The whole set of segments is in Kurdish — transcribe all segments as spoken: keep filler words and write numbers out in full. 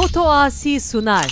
Otoasi Sunar.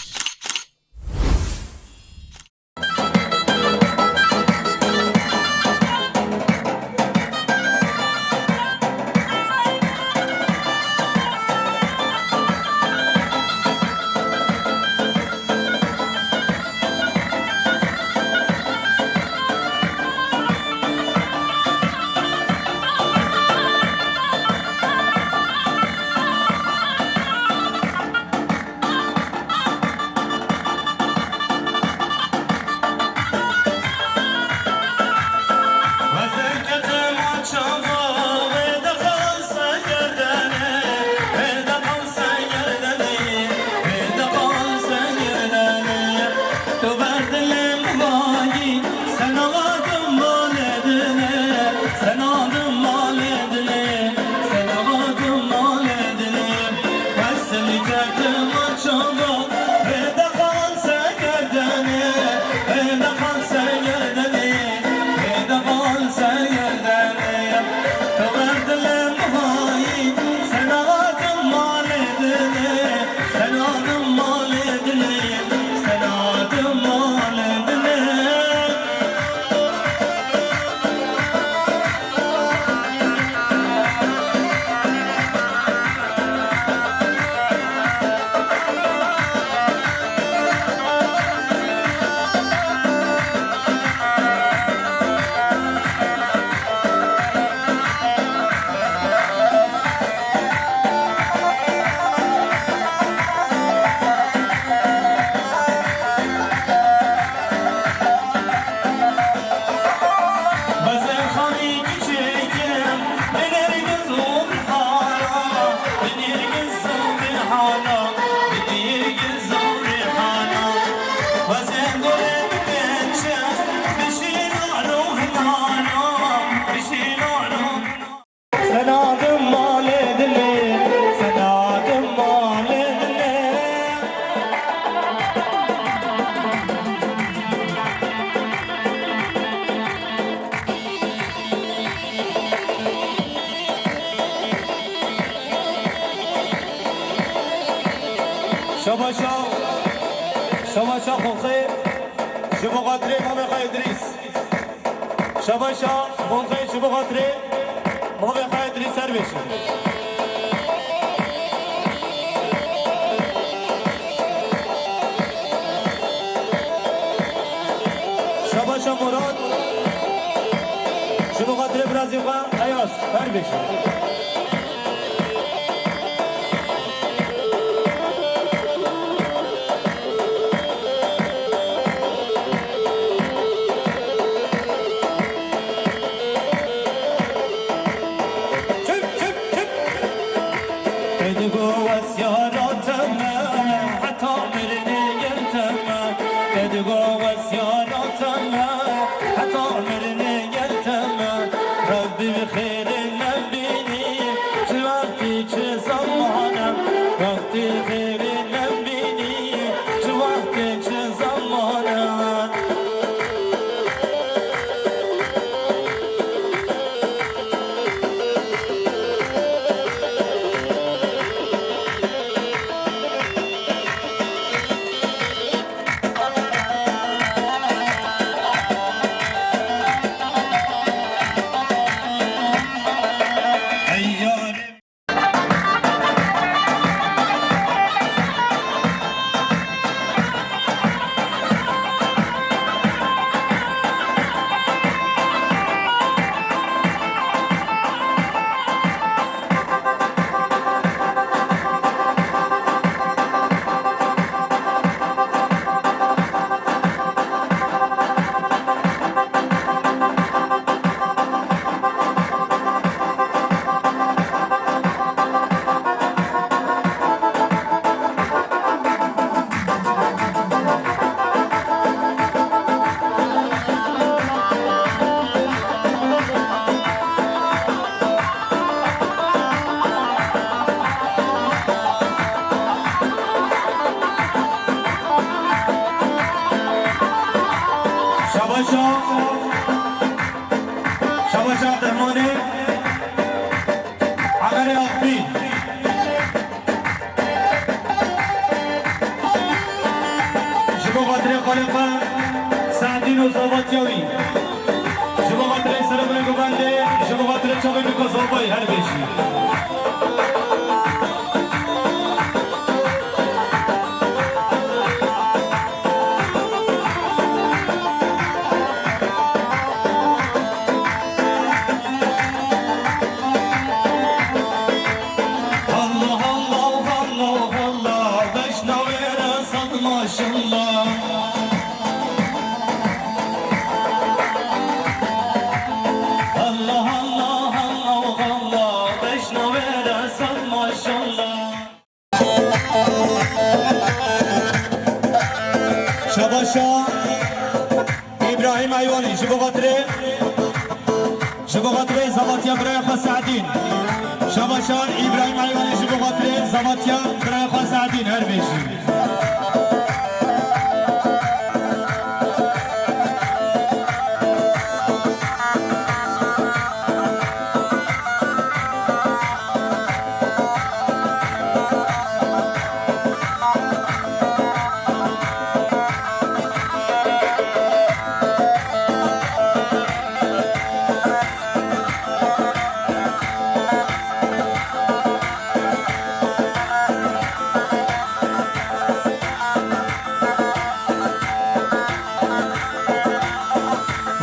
Senadim malê dilê, senadim malê dilê. Şabaşa, şabaşa Xulxê, ji bo xatirê mamê xwe Îdrîs. Şabaşa Xulxê, ji bo xatirê mamê xwe Îdrîs, ser bêjin. Şabaşa Murat, ji bo xatirê birazî xwe Eyas, her bêjin. Çip, çip, çip. Te digo wes yara te me, heta mirinê gel te me. Te digo wes yara te me, heta mirinê gel te me. Rebbî bi xêrê nebînî, çi wextî çi zemane. Wextî xêrê nebînî, çi wextê çi zemane. Şabaşa, şabaşa Abdurrahmanê, Emerê Akbî. Xalifa Saedîn û zavatya wî. Ji bo xatirê serê binê govendê, ji bo xatirê çavê Mîko Zavayî her bêjî. Allah, Allah, Allah, Allah, beş navê re sed maşallah. Allah, Allah, Allah, Allah, beş navê re sed maşallah. Şabaşa Îbrahîm Eywanî ji bo xatirê, ji bo xatirê zavatiya birayê xwe Saedîn. Şabaşa Îbrahîm Eywanî ji bo xatirê zavatiya birayê xwe Saedîn her bêjî.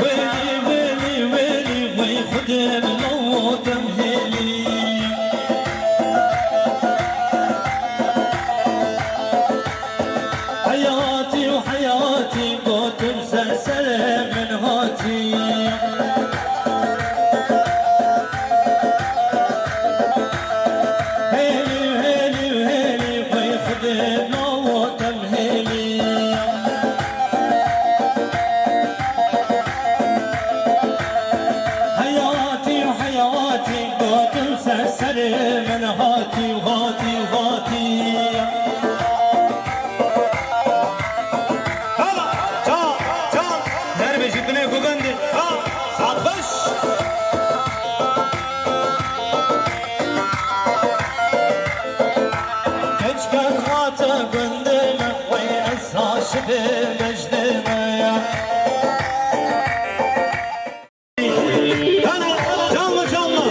Wêlî, wêlî, wêlî, wey Xwedê min law tim hêlî. Heyatî û heyatî gotim ser serê min hatî. Hêlî, hêlî, hêlî, wey Xwedê nawo tem hêlî. Heyatî, heyatî, gotim ser serê min hatî, hatî, hatî. Hala, çal, çal. Her bêjî binê govendê. Ha, saet xweş. Keçke hate gundê me, wey ez aşiqê mecnê me ya. Yana, canlı canlı.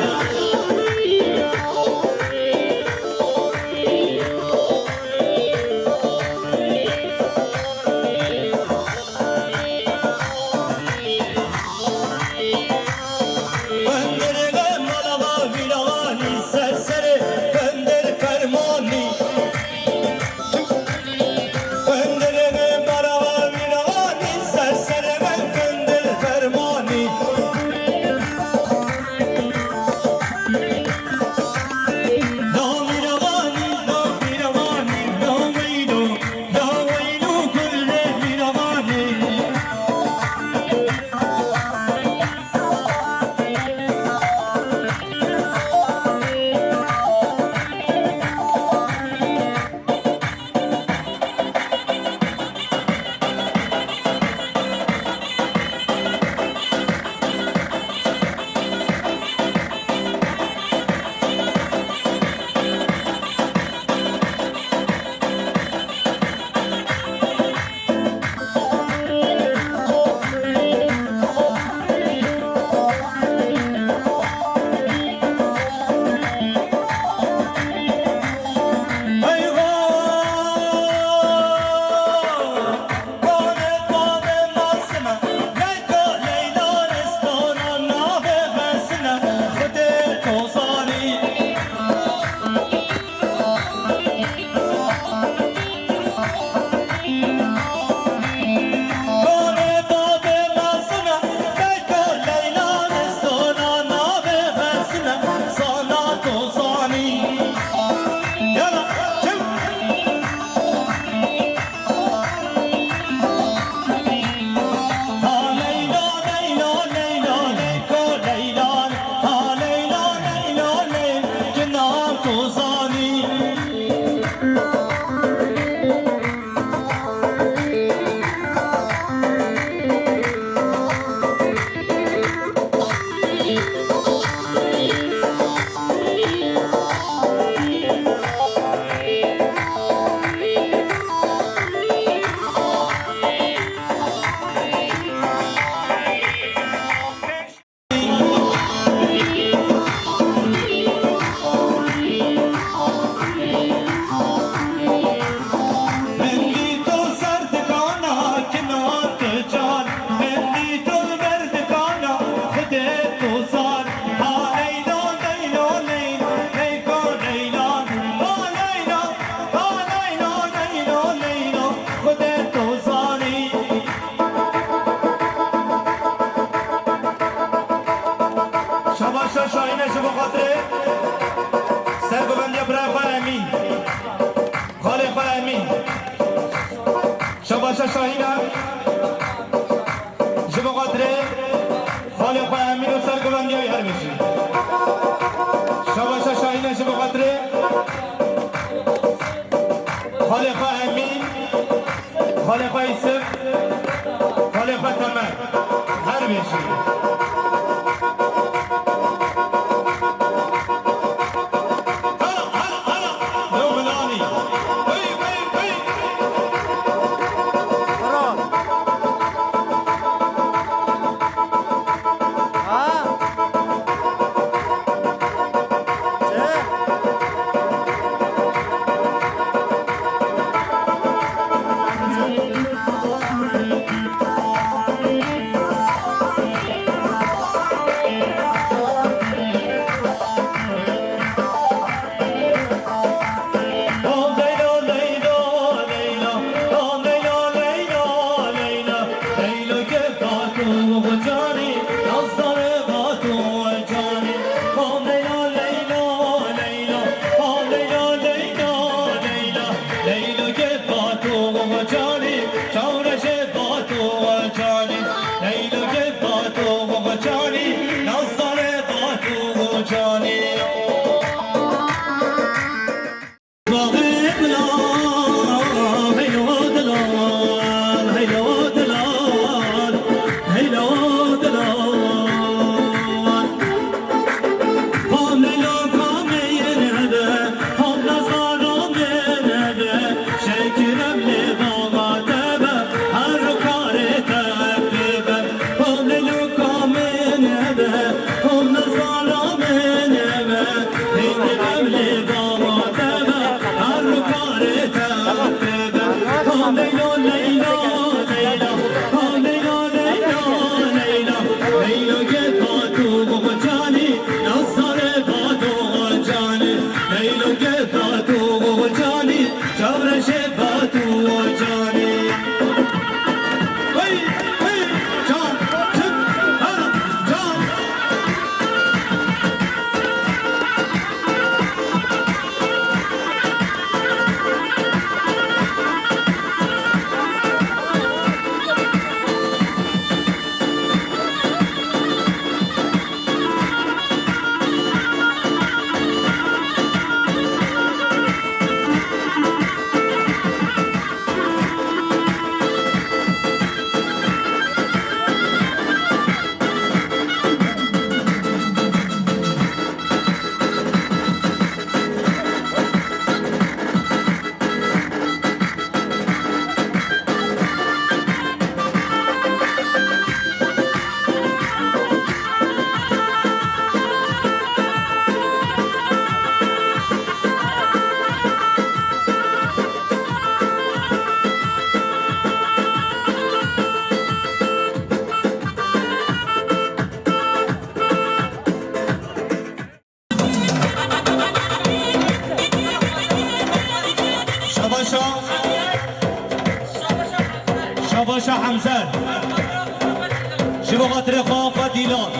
Qenderê mala vîra nî ser serê qender fermanî. Qenderê mala Şahîne ji bo xatirê xalê xwe Emîn û sergovendiya wî her bijî. Şabaşa Şahîne ji bo xatirê xalê xwe Emîn, xalê xwe Yûsif, xalê xwe Temer. Her bijî. Şabaşa, Şabaşa Hemzer. Ji bo xatirê xwe, xwe Dîlan.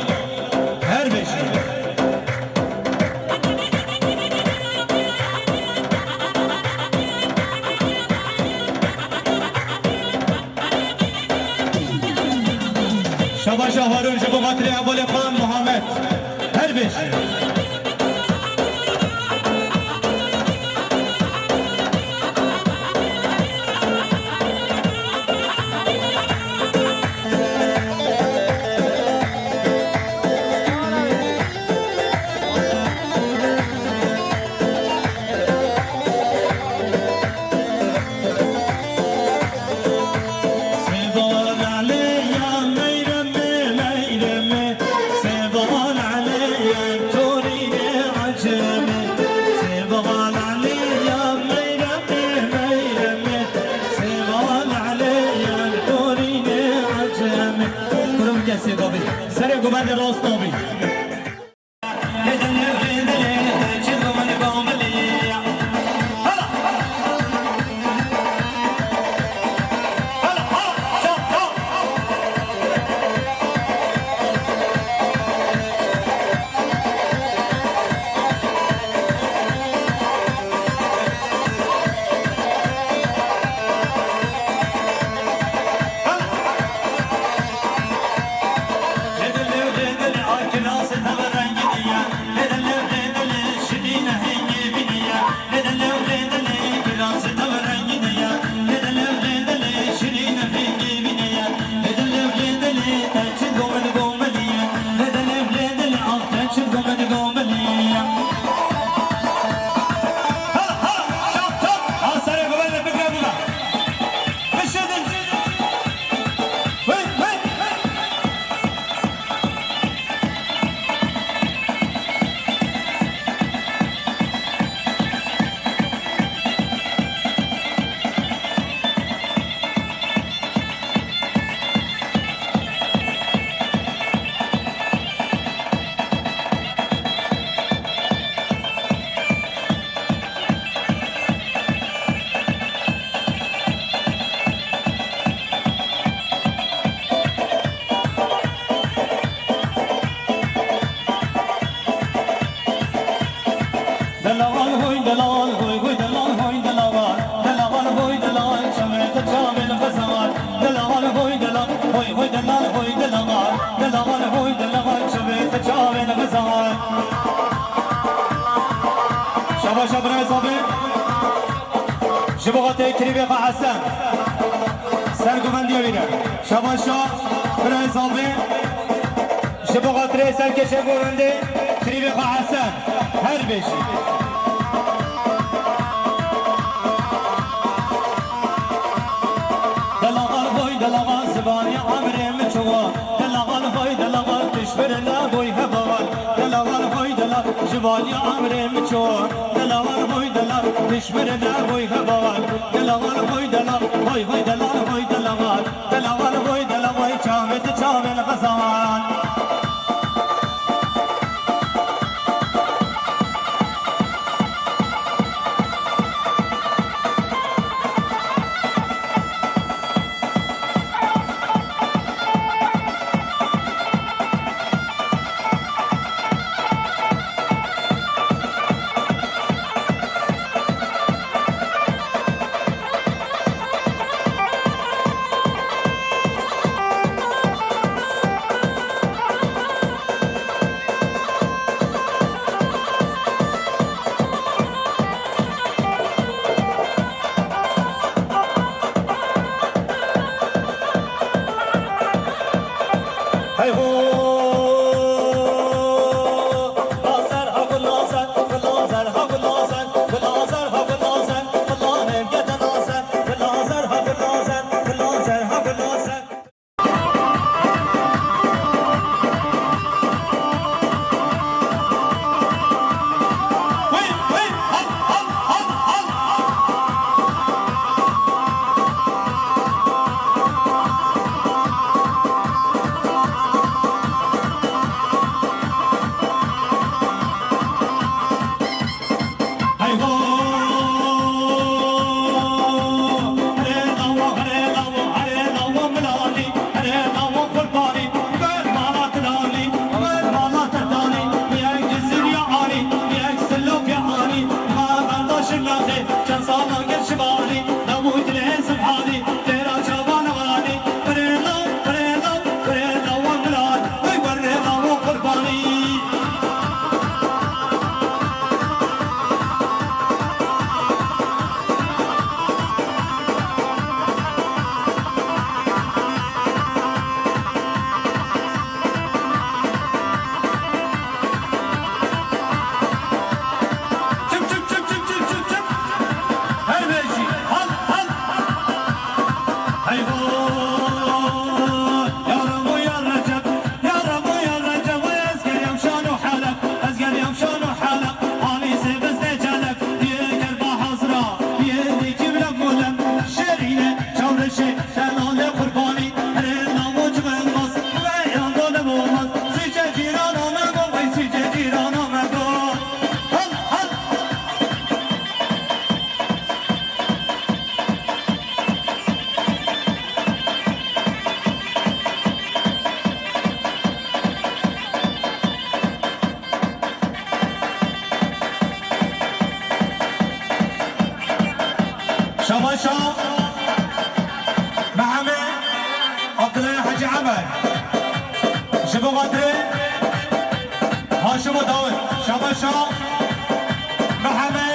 Her bijî. Şabaşa Harun ji bo xatirê hevalê xwe Muhammed. Her bijî. Kurum kesê davî. Serê gumendê rast davî. Ji bo xatirê kirîbê xwe Hesen. Ser guvendiya wî re. Şabaşa birayê Zavê. Ji bo xatirê serkêşê govendê kirîbê xwe Hesen. Her bêjî. Delaxal boy delaxal zivanî emrê min çuwa. Delaxal boy delaxal tişbir la boy hevaxal. Delaxal boy delaxal zivanî emrê min çuwa. Delaxal boy delaxal tişbir la boy hevaxal. Delaxal boy delaxal boy boy delaxal boy delaxal. Delaxal boy delaxal çavê tu çavê li xezan. Hey ho! Lazer ha, lazer, lazer ha, lazer, lazer ha, lazer, lazer, lazer ha, lazer, lazer ha, lazer. Hey ho! Here lawo, here lawo, here lawo milanî, here lawo qurbanî, wer mala tilanî, wer mala tilanî, yek cizîr ya anî, yek silok ya anî, ma benda şirnaxê, çend sala gel şivanî, namû dilê subhanî, têra çavan anî, here law, here law, here lawo milanî, wey wer lawo qurbanî. Çip, çip, çip, çip, çip, çip, çip. Her beşi. Hal, hal. Hey ho. Ya Rebo, ya Recep. Ya Rebo, ya Recep. Ez geriyam şan û Heleb. Ez geriyam şan û Heleb. Alî sê biz de celeb. Yê kerba hazra. Yê dî kî bile molem. Şerîne. Çawreşê. Şenale qurbanî, herê namo cixin mas, ve yando nemo mas, sîçe cîrana me go, vey sîçe cîrana me go. Hal, hal. Şabaşa Mehemê Abdulay Hacı Emer. Ji bo xatirê Haşim û Dawid. Şabaşa Mehemê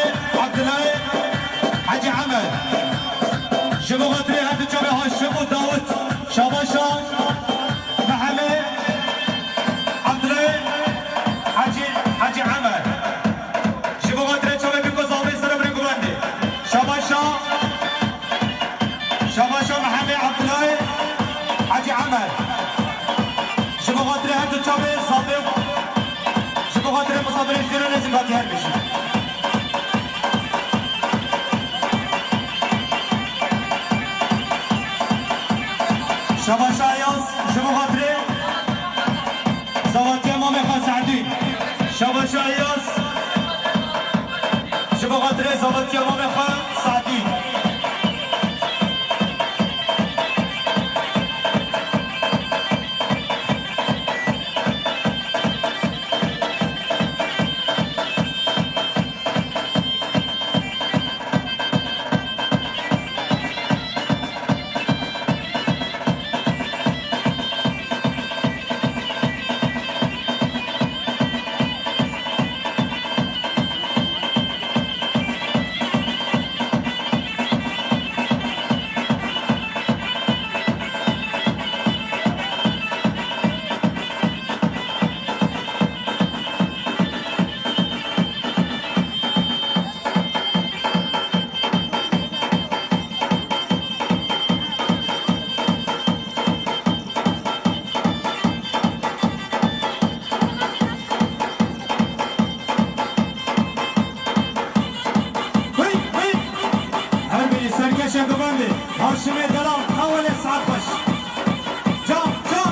Abdulay Hacı Emer. Ji bo xatirê her du çavê Haşim û Dawid. Şabaşa Mehemê Abdulay Hacı, Hacı Emer. Ji bo xatirê çavê Bîko Zavê ser evrê guvendê. Şabaşa, şabaşa Mehemê Abdulay Hacı Emer. Ji bo xatirê her du çavê Zavê, ji bo xatirê misafirê jî re nezî katî her bijî. Şabaşa Eyaz, ji bo xatirê zavatiya mamê xwe Se'dî. Şabaşa Eyaz, ji bo xatirê zavatiya mamê xwe Se'dî. Şengubendê, Haşimê Delal, Hawelê Saet Xweş. Can, can.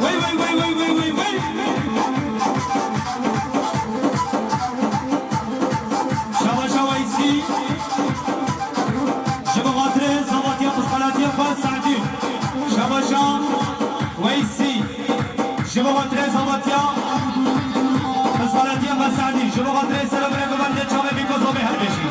Wey, wey, wey, wey, wey, wey. Şabaşa Weysî. Ji bo xatirê zavatiya xizxalatiya xwe Se'dî. Şabaşa Weysî. Ji bo xatirê zavatiya xizxalatiya xwe Se'dî. Ji bo xatirê Serok Rêkubendê Çavê Bîkozovê her bêjî.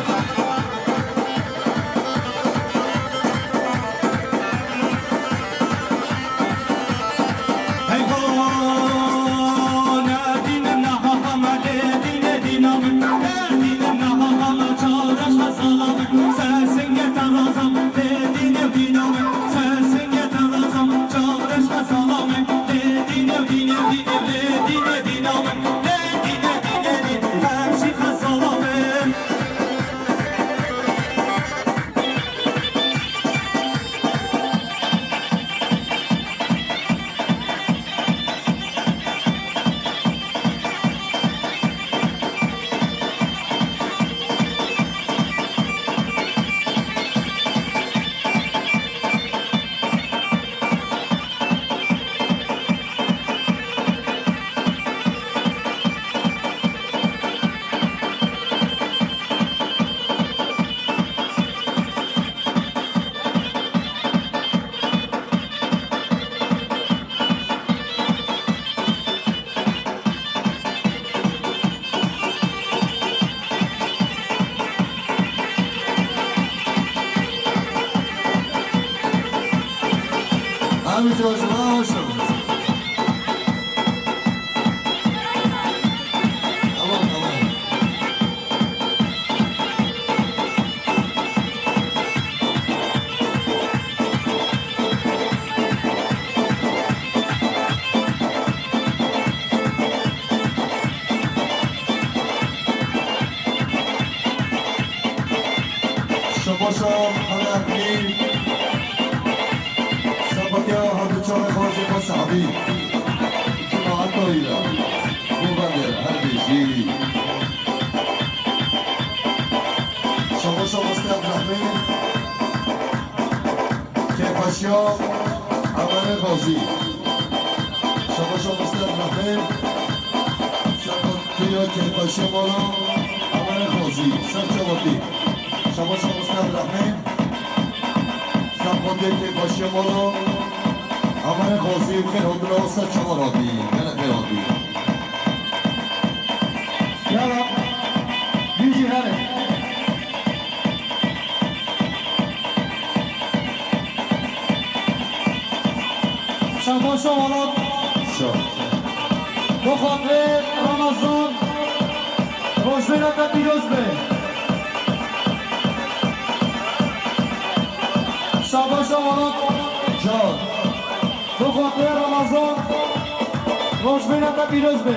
Abi, çarşıma hoşum. Tamam, tamam. Şabaşa Hemî. Sabatiya her du çavê xwe jê xwe sahdî. Kima Antoyî re. Bû bende her bêjî. Şabaşa Mustê Abdurehmîn. Kêfxweşiya Emerê Xazî. Şabaşa Mustê Abdurehmîn. Ser xwe ya kêfxweşiya mala Emerê Xazî. Ser çavakî. Şabaşa Mustê Abdurehmîn. Ser xwe ya kêfxweşiya mala Emerê Xazî. Xêr hatina ser çavar hatî. Gelek xêr hatî. Yala. Bîjî herê. Şabaşa welat. Şa. Bi xatirê Remezan, rojbêra te pîroz be. Şabaşa welat. Can. Bi xatirê Remezan, rojbêra te pîroz be.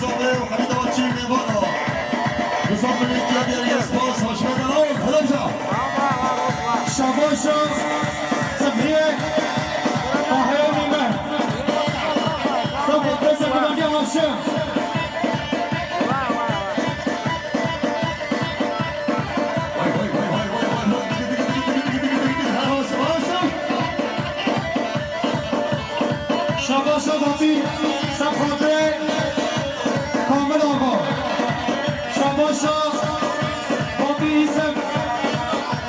Reza Bey û Hemîd Abaçî mêvana. Reza Bey, Diyarbekir, spas, hoş geldin. Al, hele bije. Şabaşa Sifriyê Tahirê Mîmer. Sefo dese kudakê Haşim. Şabaşa Babî, Sefo Dê, Kamil Axa. Şabaşa Babî Îsem,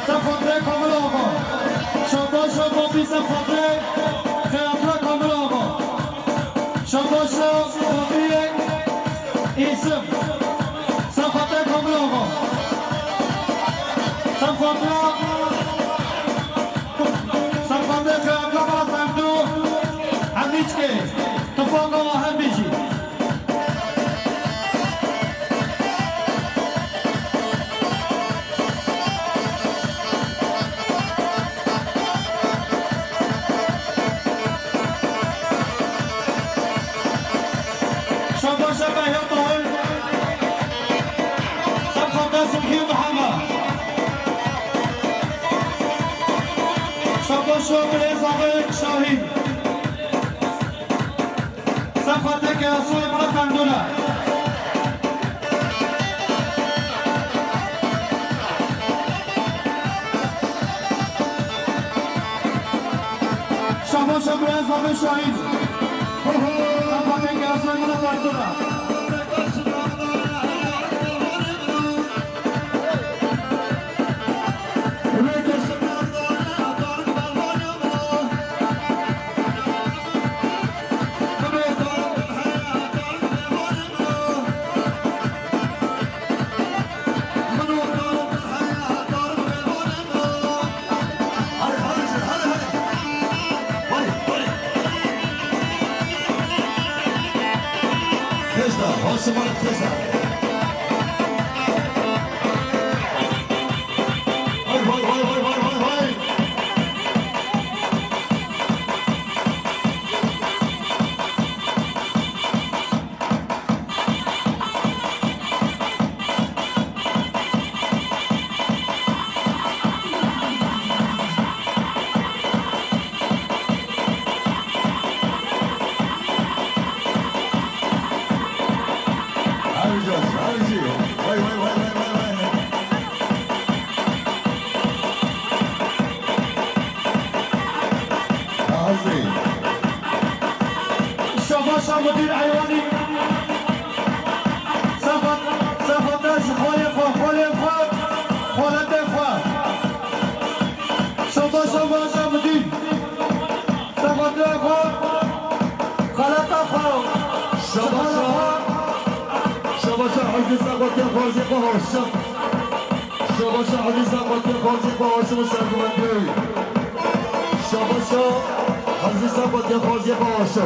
Sefo Dê, Kamil Axa. Şabaşa Babî, Sefo Dê, Xeyatla Kamil Axa. Şabaşa Babî Îsem. Sefo Dê Kamil Axa. Sefo Dê, Sefo Dê Xeyatla Bala Ferdû. Hemîçkê. Tifaka wa hem bijî. Şabaşa Behya Tahir, Sefo Dê Subhî Mihemed. Şabaşa Birêz Axa Şahîn. Sefo Dê Keyasoyê Mala Ferdûn e. Şabaşa Birêz Axa Şahîn. Sefo Dê Keyasoyê Mala Ferdûn e. Tezda, Osman Tezda. Vay, vay, vay. Harcaz, harcı. Vay, vay, vay, vay, vay, vay. Hazır. Şabaşa Mudîr Eywanî. Sefo, Sefo Dê ji xalê xwe, xalê xwe, xaletê xwe. Şabaşa Maşa Mudîr. Sefo Dê xwe, xaleta xwe. Şabaşa, şabaşa Hezî Sefo Dê xwarzê xwe hoşa. Şabaşa Hezî Sefo Dê xwarzê xwe hoşa û sergumendê. Şabaşa Hezî Sefo Dê xwarzê xwe hoşa.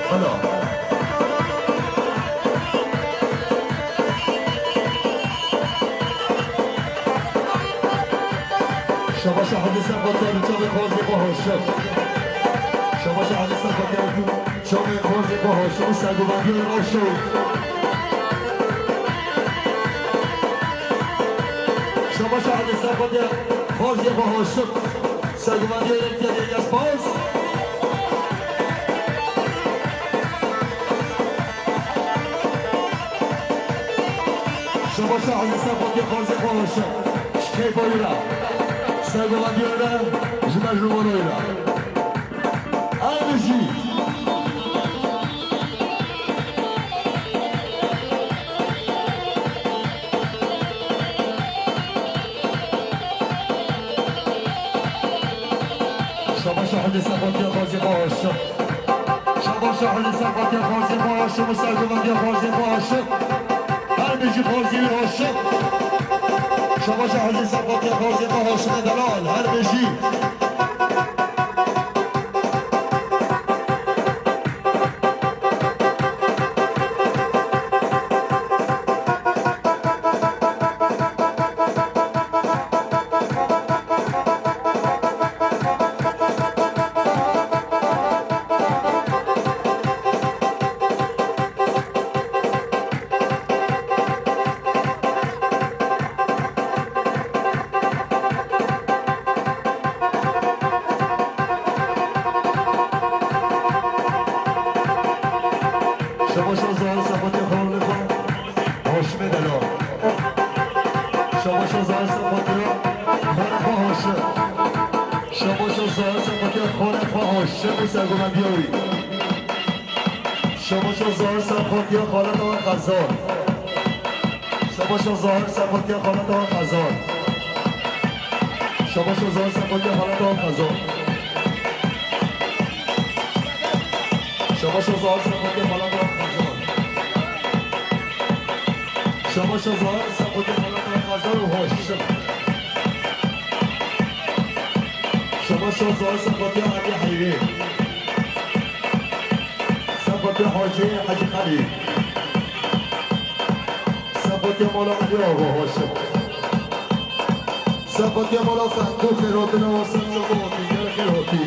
Hello. Şabaşa Hezî Sefatiya li çavê xwarzê xwe hoşim. Şabaşa Hezî Sefatiya li çavê xwarzê xwe hoşim û serguvendiya wî hoşim. Şabaşa Hezî Sefatiya xwarzê xwe hoşim. Serguvendiya yektiya dê ya spas. Şabaşa Hezî Sefatiya xwarzê xwe hoşim. Ji keyfa wî re. Serguvendiya wî re. Ji me ji wana wî re. Ew jî. Şabaşa Hezî Sefatiya xwarzê xwe hoşim. Şabaşa Hezî Sefatiya xwarzê xwe hoşim û serguvendiya xwarzê xwe hoşim. Her bijî xwarzê wî hoşim. Şabaşa Hezî Sefatiya xwarzê xwe hoşim delal. Her bijî. Şabaşa Zahir Sefatiya xanê xwe. Hoşimê delal. Şabaşa Zahir Sefatiya xanê xwe hoşim. Şabaşa Zahir Sefatiya xanê xwe hoşim û serguvendiya wî. Şabaşa Zahir Sefatiya xaleta we Xezal. Şabaşa Zahir Sefatiya xaleta we Xezal. Şabaşa Zahir Sefatiya xaleta we Xezal. Şabaşa Zahir Sefatiya xaleta we Xezal. Şabaşa Zahir Sefatiya xaleta we Xezal û hoşim. Şabaşa Zahir Sefatiya Elî Heyrê. Sefatiya Hacî Hecî Xelîl. Sefatiya mala Elî Axa hoşim. Sefatiya mala Fendû xêr hatine, wa ser çava hatî, gelek xêr hatî.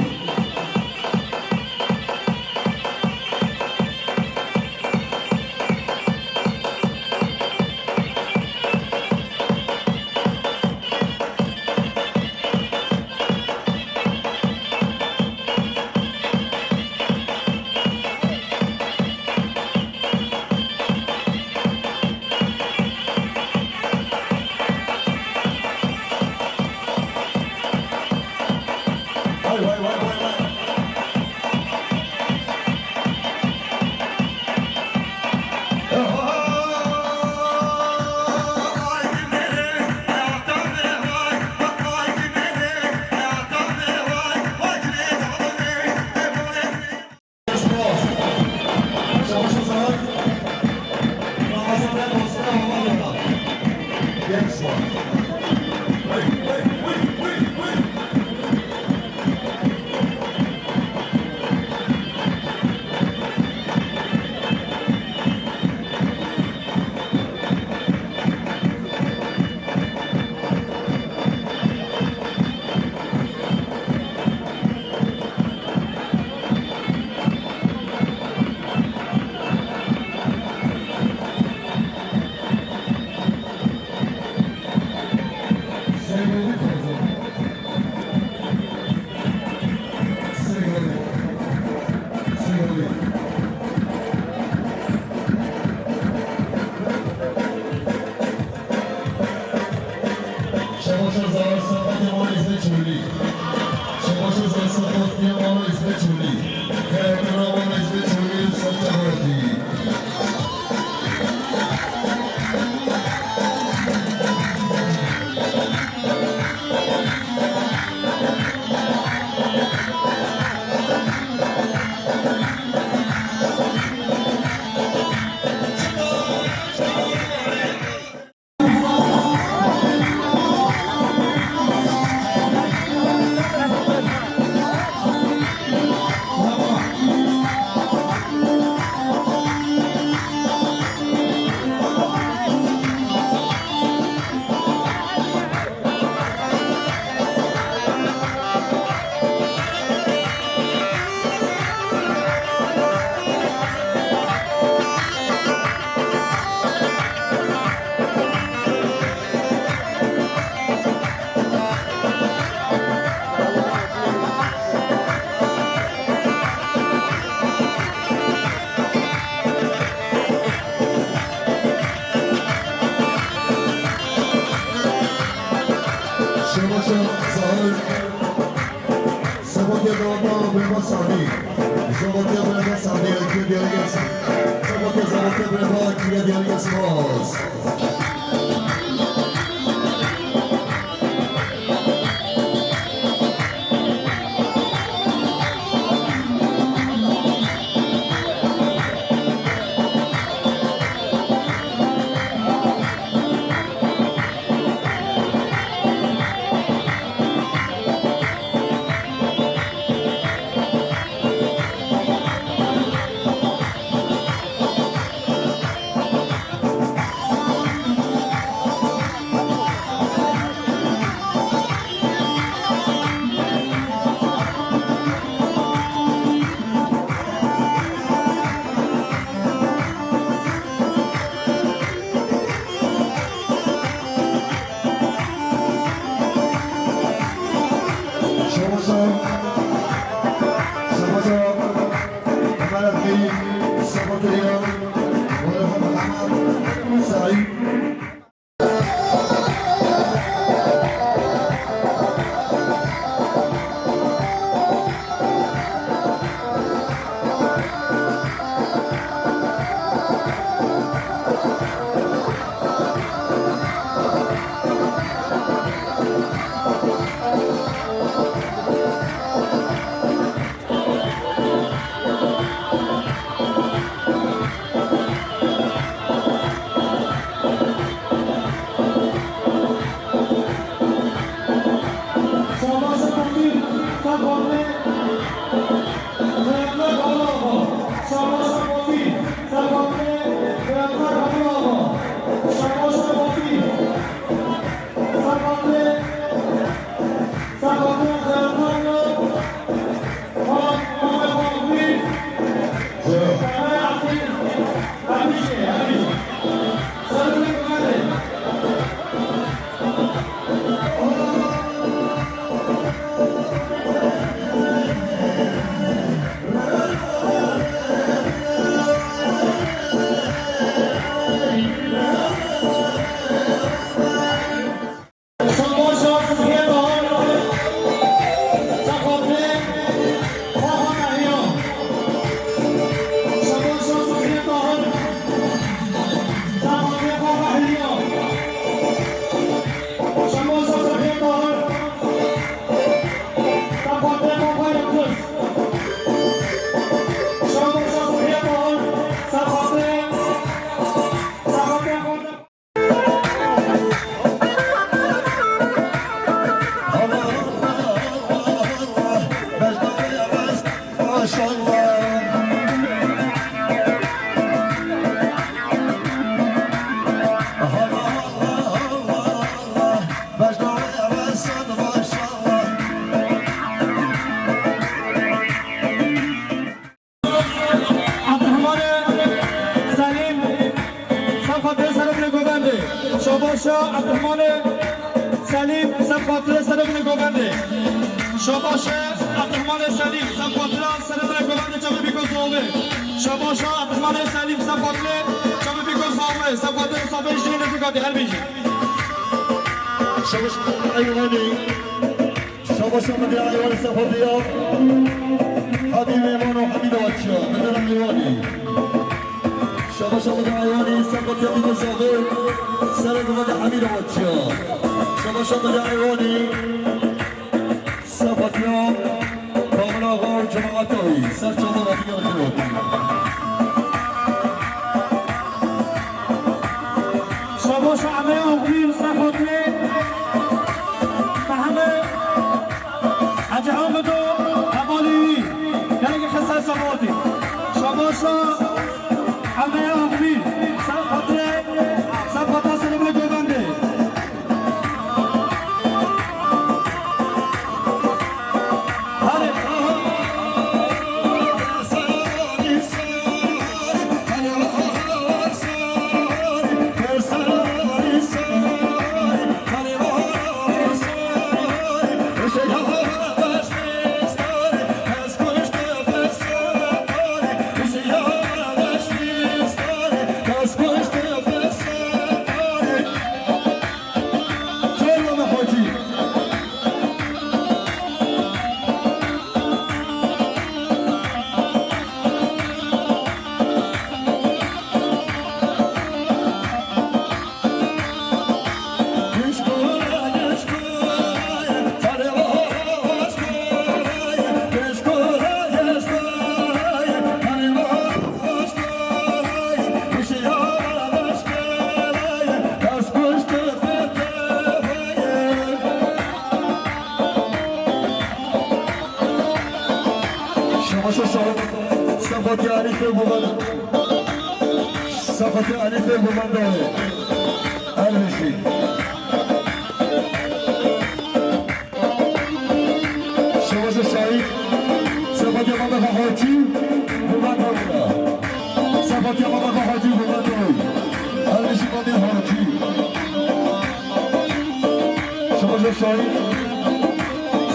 Şebaşa Zahir Sefatiya mala Îsmet Çolî. Şebaşa Zahir Sefatiya mala Îsmet Çolî. Xeyrhatîna mala Îsmet Çolî, ser çava hatî. Yavaşça sağır. Sabah ya da ondan ve basardı. Sabah ya da basardı. Sabah ya da basardı. Şabaşa, şabaşa, Ömer Akbey, Sabah Kaya, Muharrem Ahmet, Said. Abdurrahman Selim, ser xatirê serokê govendê. Şabaşa Abdurrahman Selim, ser xatirê serokê govendê. Şabaşa Abdurrahman Selim, ser xatira serokê govendê çavê bîko zolê. Şabaşa Abdurrahman Selim, ser xatirê çavê bîko zolê. Ser xatirê sabê jî ne fikatê her bîjî. Şabaşa Eyvalî. Şabaşa Midyayê Eywanî Sefatiya. Hadî Mêman û Hemîd Awaçiya. Midyayê Eywanî. Şabaşa Midyayê Eywanî Sefatiya Dîmir Zagir. Serê Guvendê Hemîd Awaçiya. Şabaşa Midyayê Eywanî Sefatiya Kamil Axa û cemaeta wî. Ser çavan Hatiya Xirotî. Şabaşa Emeya Oxbîr ser xatirê Mehemê Hecî Ahmed û hevalê wî. Gelekî xise şabatî. Şabaşa Emeya Oxbîr ser xatirê ser xatira Selimê Govendê. Şaşa, Sefatiya Elîfê Gumenda. Sefatiya Elîfê Gumenda. Her bijî. Şaşa Şahî. Sefatiya Mehmet Hacî Gumenda. Sefatiya Mehmet Hacî Gumenda. Her bijî Mehmet Hacî. Şaşa Şahî.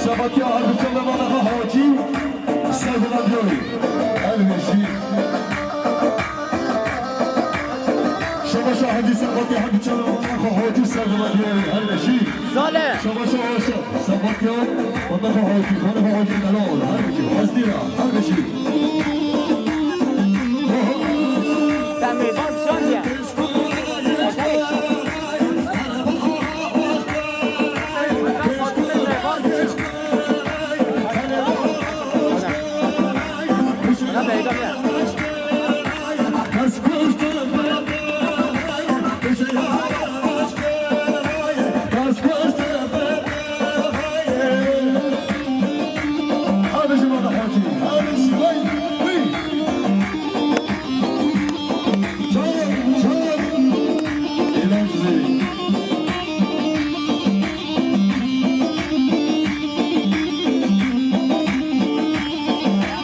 Sefatiya Hacî Mehmet Hacî. Serguvan diyorî. Her bijî. Şaşa Hacî Sefatiya Hacî Çalaman Hacî Serguvan diyorî. Her bijî. Sale. Şaşa Hacî Sefatiya Mehmet Hacî, Xanê Hacî Delal. Her bijî. Hezdîra. Her bijî. Sen meydan şan ye.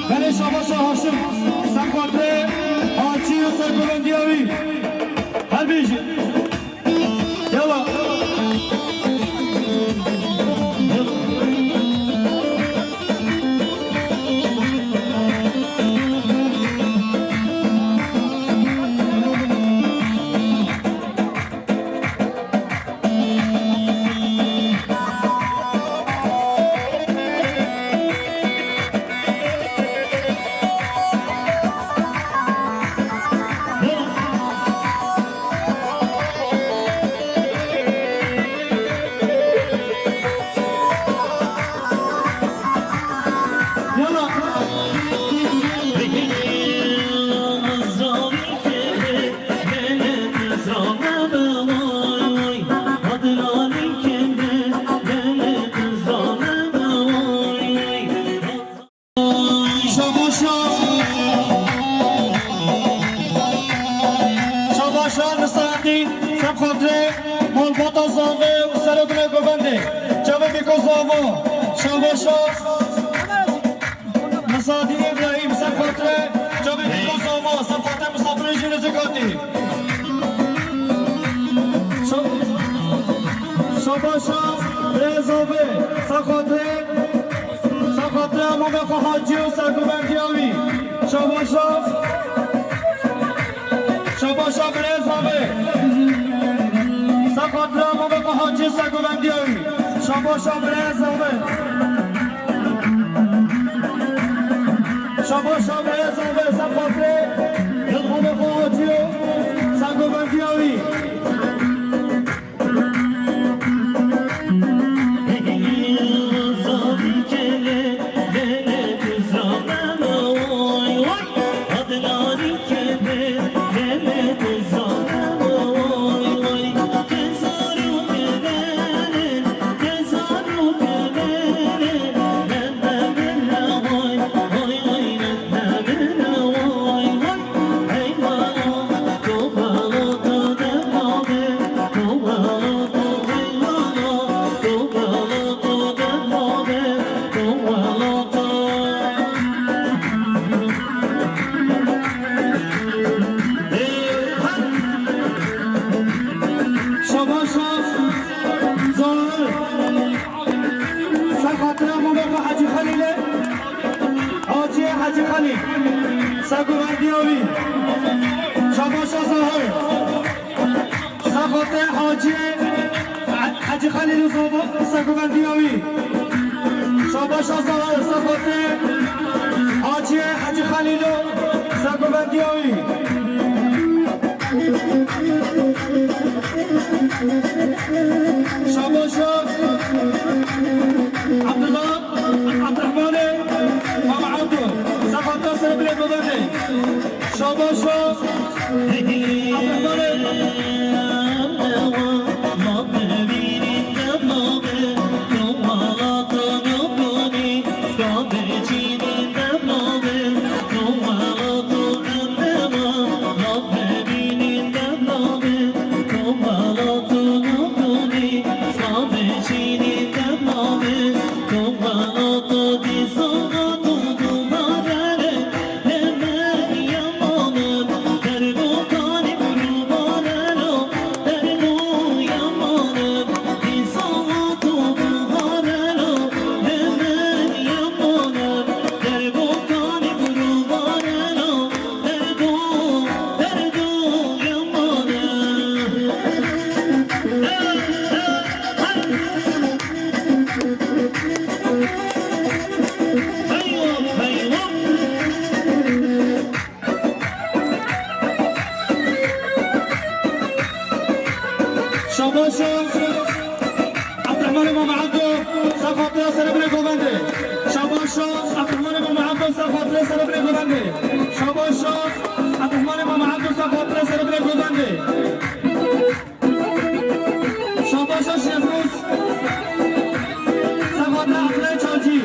Belê şabaşa Haşim, ser xatirê Hacî û serguvendiya wî. Her bijî. Yala. Şabaşa, şabaşa Nisandî, ser xatirê malbata Zavê û serokê govendê, çavê Bîko Zava, şabaşa Nisandî Îbrahîm, ser xatirê çavê Bîko Zava, ser xatirê misafirê jî rizikatî. Şa-, şabaşa Birêz Zavê, ser xatirê Ser xatirê Emamê xwe Hacî û serguvendiya wî. Şabaşa, şabaşa Birêz Zavê. Ser xatirê Emamê xwe Hacî û serguvendiya wî. Şabaşa Birêz Zavê. Şabaşa Birêz Zavê. Ser xatirê Emamê xwe Hacî û serguvendiya wî. Şabaşa Zahir. Ser xatira Mûbeka Hecî Xelîlê. Hacî Hecî Xelîl. Serguvendiya wî. Şabaşa Zahir. Ser xatê Hacî Hecî Xelîl û zava-, serguvendiya wî. Şabaşa Zahir, ser xatê Hacî Hecî Xelîl û serguvendiya wî. Şabaşa Abdullah Abdurrahmanê Mama Abdu, ser xatê serbilê govendê. Şabaşa Abdurrahmanê. Şabaşa Abdurrahman Emam Abdo, safatiya serebine govende. Şabaşa Abdurrahman Emam Abdo, safatiya serebine govende. Şabaşa Abdurrahman Emam Abdo, safatiya serebine govende. Şabaşa Şevroz, safatiya Abdullah Çalcı.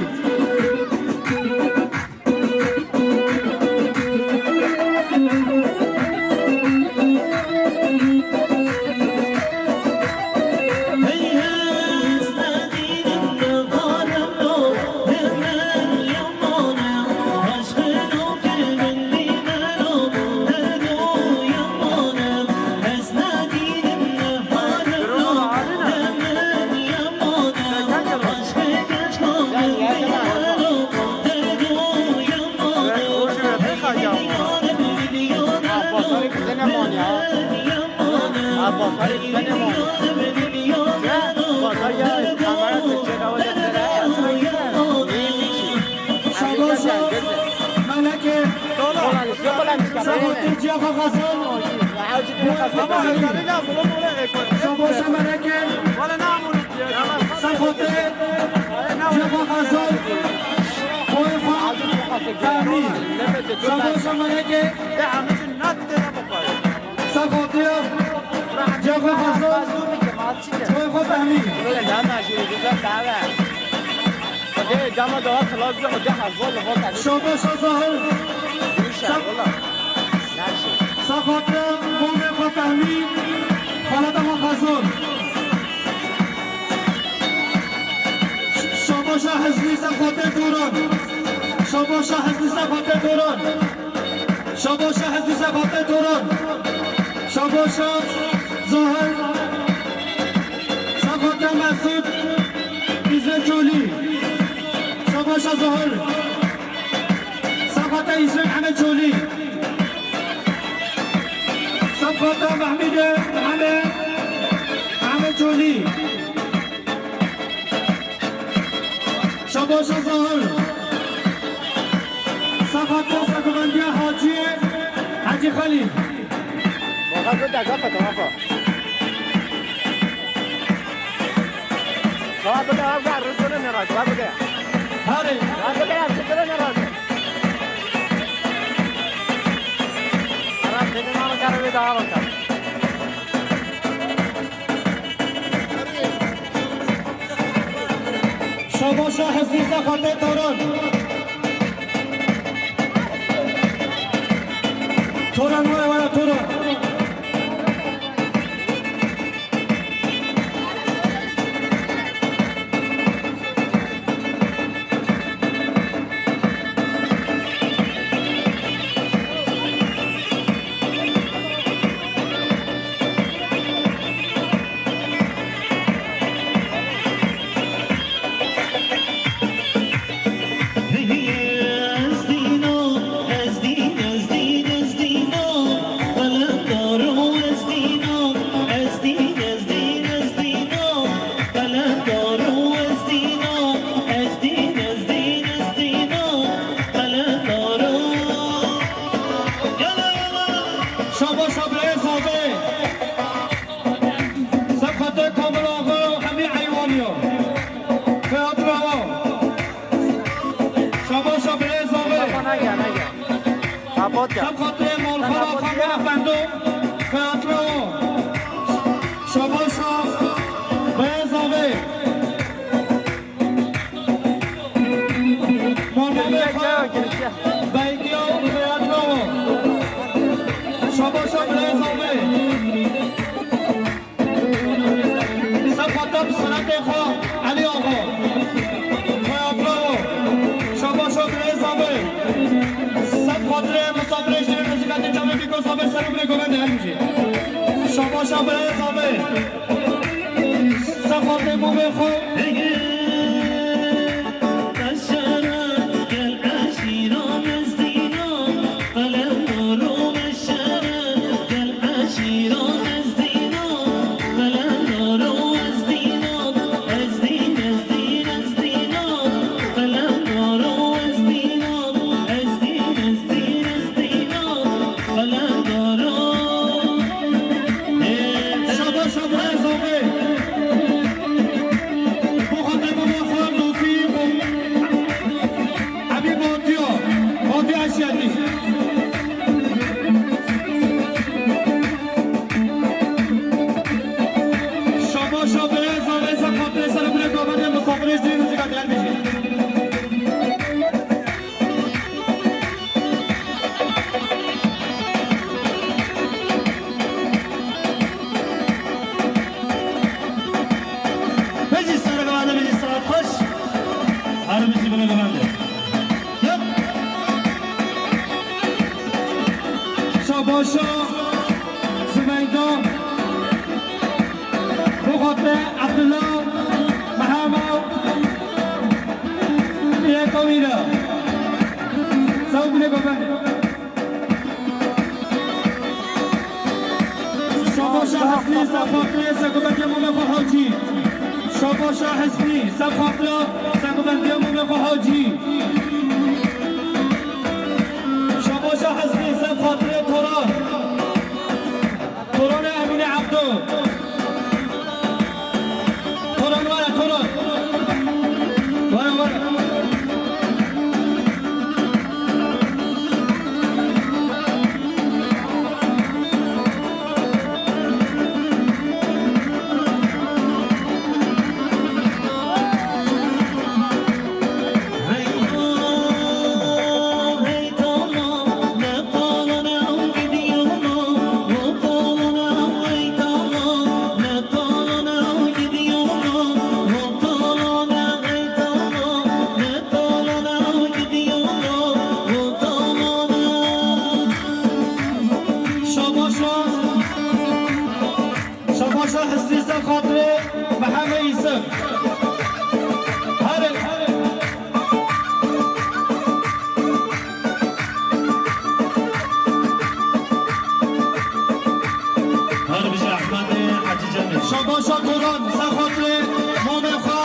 Şabaşa Meleke, Saxotiya Xezal, Şabaşa Meleke, Saxotiya Xezal, Xwefan Fehmî, Şabaşa Meleke, Saxotiya Xezal, Xwefan Fehmî. Şabaşa Zahir. Saxotiya Momê Xwefehmî, Xaleta Xezal. Şabaşa Hizmî Saxotiya Toran. Şabaşa Hizmî Saxotiya Toran. Şabaşa Hizmî Saxotiya Toran. Şabaşa Zahir. Saxotiya Mesûd Îzet Çolî. Şabaşa Zahir. Safata Îsmet Ehmed Çolî. Safata Mehmûdê Ehmed, Ehmed Çolî. Şabaşa Zahir. Safata Sergovendiya Hacî, Hacî Xelîl. Baba, dur dakika, fotoğrafı. Baba, dur dakika, dur, dur, ne var? Baba, dur. Hadi. Baba, dur, dur, ne var? Ara, senin ama kararı daha bakalım. Şabaşa Hizmî Saxatê Toran. Toran waya waya Toran. Şabaş birayê Zavê. Sefqetê Kamil Axa, hemî eywanî yo. Xeyatî rawa. Şabaşa birê Zavê. Sefqetê Malxan Axa, Mela Fendo. Xeyatî rawa. Şabaşa birê Zavê. Malbavê xwe Beygiya Xeyatî rawa. Şabaşa birê Zavê. Sefqeta bi sanatê xwe Be ser û bire govende her bijî. Şabaşa be zave. Sefate mame xo. Şaba, şaba, ez abi. Bu xatir baba xar doki. Abi Batiya. Batiya eşyati. Şaba, şaba, ez abi, ez xatir, ez abi, bile kabade, misafir, ez diye müzik at, her bir şey. Bijî sergavane, bijî saet xweş. Her bijî bine bivende. Yep. Şabaşa, Sümeyda, Muxate, Abdullah, Mehama, Yekawîra. Sağ bile bivende. Şabaşa Hesnî, ser xatirê sergovendiya mamê xwe Hacî. Şabaşa Hesnî, ser xatira sergovendiya mamê xwe Hacî. Şabaşa Hesnî, ser xatirê Toran. Toranê Emînê Ebdo. Toran were, Toran. Were, were. Şabaşa, şabaşa Hesnî ser xatirê Mihemed Yusuf. Her, her bijî Ehmedê Hecî Cemîl. Şabaşa Toran ser xatirê mamê xwe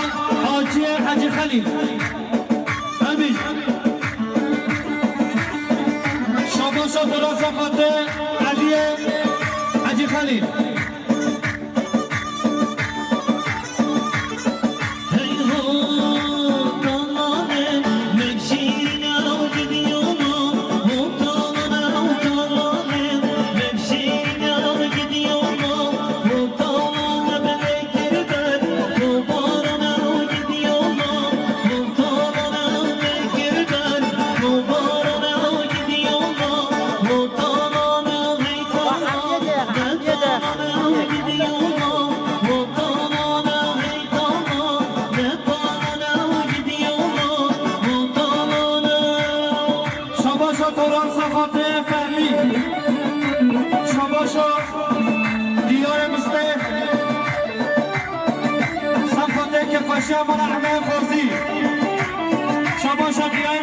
Hacî Hecî Xelîl. Her bijî. Şabaşa Toran ser xatirê Eliyê Hecî Xelîl. Şabaşa Toran ser xatirê Fehmî. Şabaşa Diyarê Mistê. Ser xatirê Kefaşiya Mala Ehmed Xozî. Şabaşa Diyarê